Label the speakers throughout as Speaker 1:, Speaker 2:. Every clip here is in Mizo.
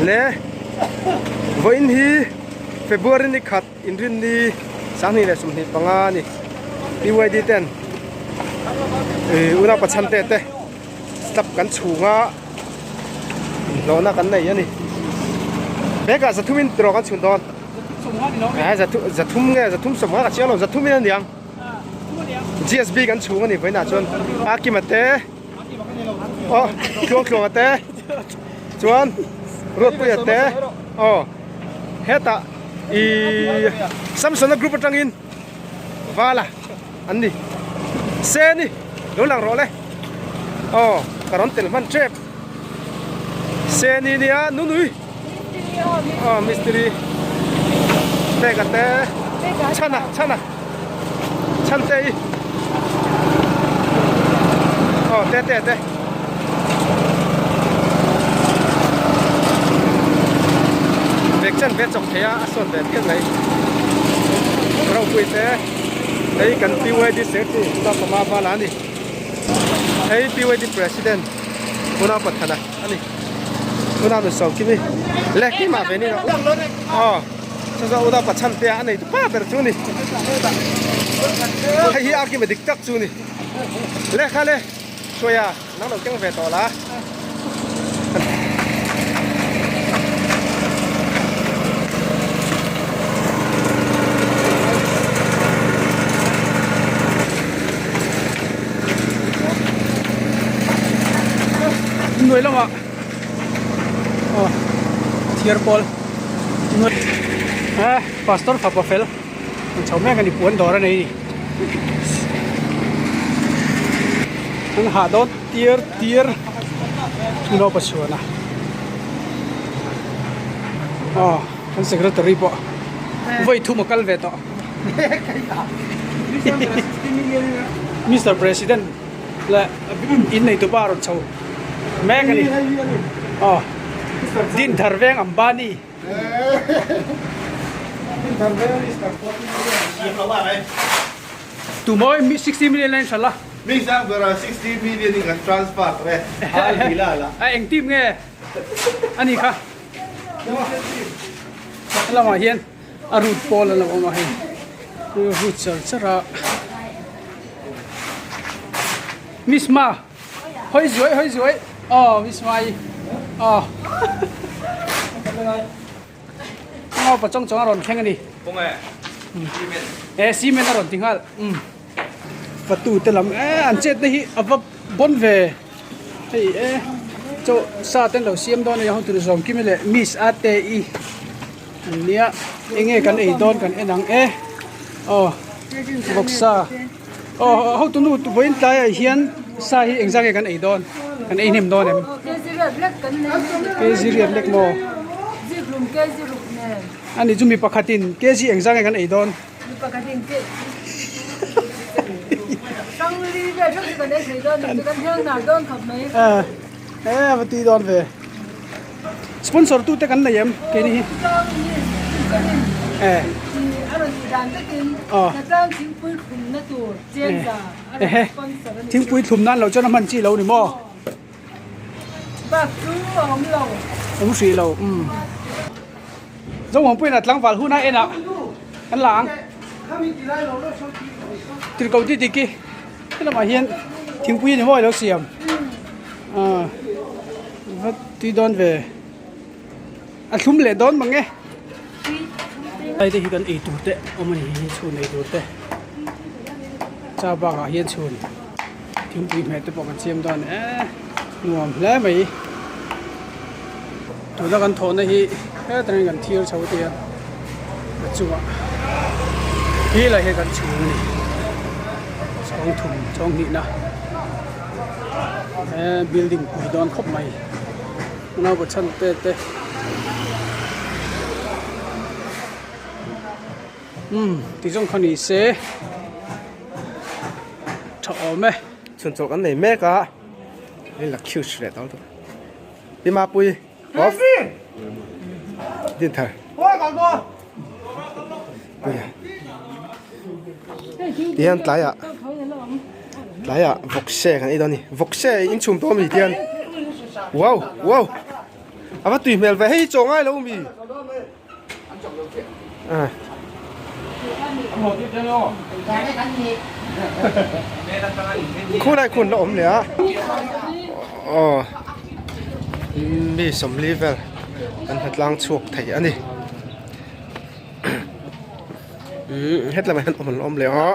Speaker 1: Le vawiin hi February ni khat inrinni 2025 a ni. PYD ten ih unau pachhan te te slab kan chhung a inhlawhna kan nei a ni. Bag ah zathumin tiraw kan chhun dawn. Zathum nge zathum sawmnga ka chiang lo zathumin a niang. GSB kan chhung a ni vawiinah chuan a kima te aw tluang tluanga te chuan Ruatpuia te aw hetah ihh Samsona group atangin Vala an ni Seni lo lang rawh le aw ka rawn tel hman tep Seni nia Nunui aw mistiri peka te chhana chhana chhan te i aw te te te vek chan ve chawk thei a a sawn ve phian mai ropui te hei kan PYD secretary Unapama Vala a ni hei PYD president Unapathana a ni. Unau nu sawm kimi le keimah ve ni lo aw chu chuan unau pachhan te a nei tu pa ber chu ni hei hi argument dik tak chu ni le kha le hruaia nang lo keng ve tawh la.
Speaker 2: Hnuai lamah aw thiar pawl eh pastor fapa fel an chho mek a ni puan dawr a nei a ni an hah dawn tir tir unaupa chhuan a aw kan secretary pawh vawi thum a kal ve tawh Mister President leh in nei tupa a rawn chho mek a ni aw din thar veng Ambani tumawi 60 million line hralh a a eng team nge a ni kha lamah hian a root pawl a lo awm a hei root char char a miss ma hawi zuai hawi zuai aw miss ma i aw ngau pa chawng chawng a rawn thleng a ni e cement a rawn ti nghal um fatu te lam e an chet na hi a va bon ve hei e chaw sa te an lo siam dawn a ni a hotu zawm kim leh miss a te i Nia enge kan ei dawn kan en ang e aw vawksa aw hotu nu vawiin tlaiah hian sa hi engzah nge kan ei dawn kan ei hnem dawn em kg riat lek maw ani chu mi pakhatin kg engzah nge kan ei dawn e va tui dawn ve. Sponsor tu te kan nei em keini hi eh ehe thingpui thlum nan lo chuan a hman chi lo ni maw awm hrih lo umm Zomuanpuiin a tlangval hun a en ah kan la ang tirhkoh titiki helamah hian thingpui a ni maw ilo siam ah. Va tui dawn ve a thlum leh dawn mang e hei te hi kan ei tur te awm a ni hi chhun ei tur te cha bakah hian chhun thingpui hmeh te pawh kan siam dawn e nuam hle mai tuna kan thawhna hi hetangin kan thir chho te hian a chungah hi lai hi kan chhun a ni chhawng thum chhawng hnihna. He building pui dawn khawp mai naupa chhan te te umm ti zawng kha ni se tha awm e.
Speaker 1: Chhun chawlh kan nei mek a hei la cute leh tawh lutuk pi mapui off din thar tihian tlaiah tlaiah vawkse kan ei dawn a ni vawkse in chhum tawh a mi tihian wow wow. A va tui hmel ve hei chaw ngai lo mi. Khulai khun la awm leh a aw mi sawmli vel an hnatlang chhuak thei a ni hetlai ah hian awm an awm leh a.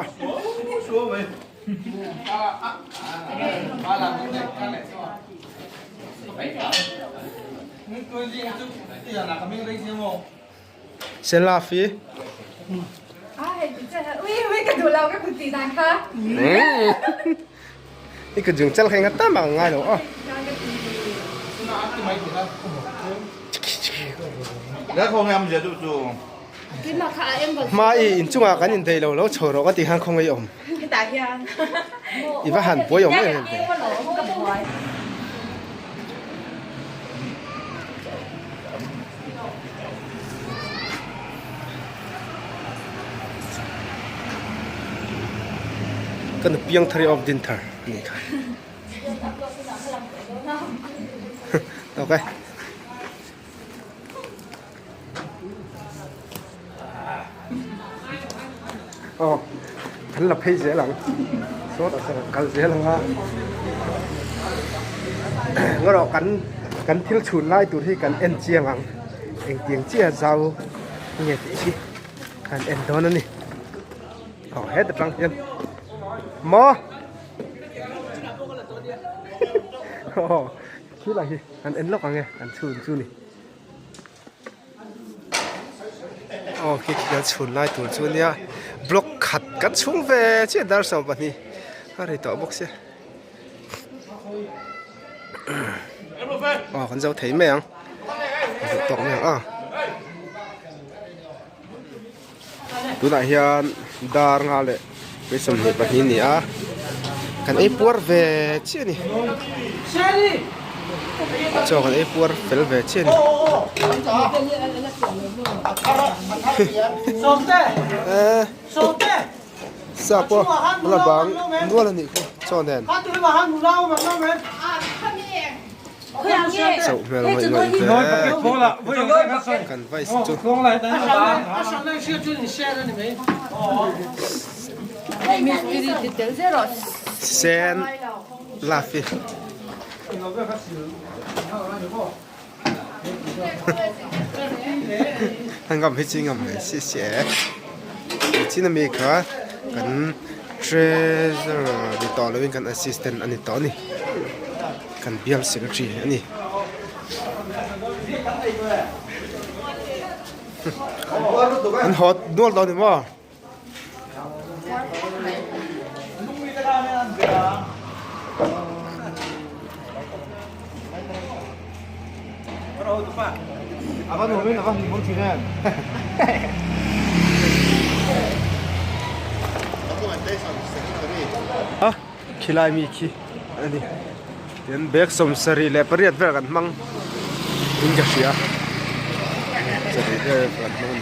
Speaker 1: Selafi. I ka jung chal kha inga tam ang ngai lo aw. Hma i inchungah kan indaih lo lo chho rawh ka tih khan khawngaih awm. I va han buai awm em em ve. Ka nu piang thar i of din thar a nih kha. Ok. Aw kan la phei zel ang sawtah sawn kan kal zel ang a ngarawh kan kan thil chhun lai tur hi kan en chiang ang engtiang chiah zau nge tih hi kan en dawn a ni aw heta tang hian maw aw khilai hi kan en lawk ang e kan chhun chu ni. Aw khi khi kan chhun lai tur chu ania block khat kan chhung ve chiah dar 12 a ri tawh bawk sia aw kan zo thei mai ang duh tawk mai ang a tunah hian dar nga leh pawh 22 a ni a kan ei puar ve chiah a ni chaw kan ei puar fel ve chiah a ni sa pawh a la bang nual a nih khu chaw nen. Chauh hmel ngawih ngawih ve kan vice chu. Sen lafi. Ngam hi chi ngam mai si si e. Chin ami kha kan treasurer ni tawh lovin kan assistant a ni tawh a ni. Kan bial secretary a ni. An haw nual dawn ni maw? A khilai mi khi a ni tin bag 78 vel kan hmang in ka hria 70 vel kan hmang a ni.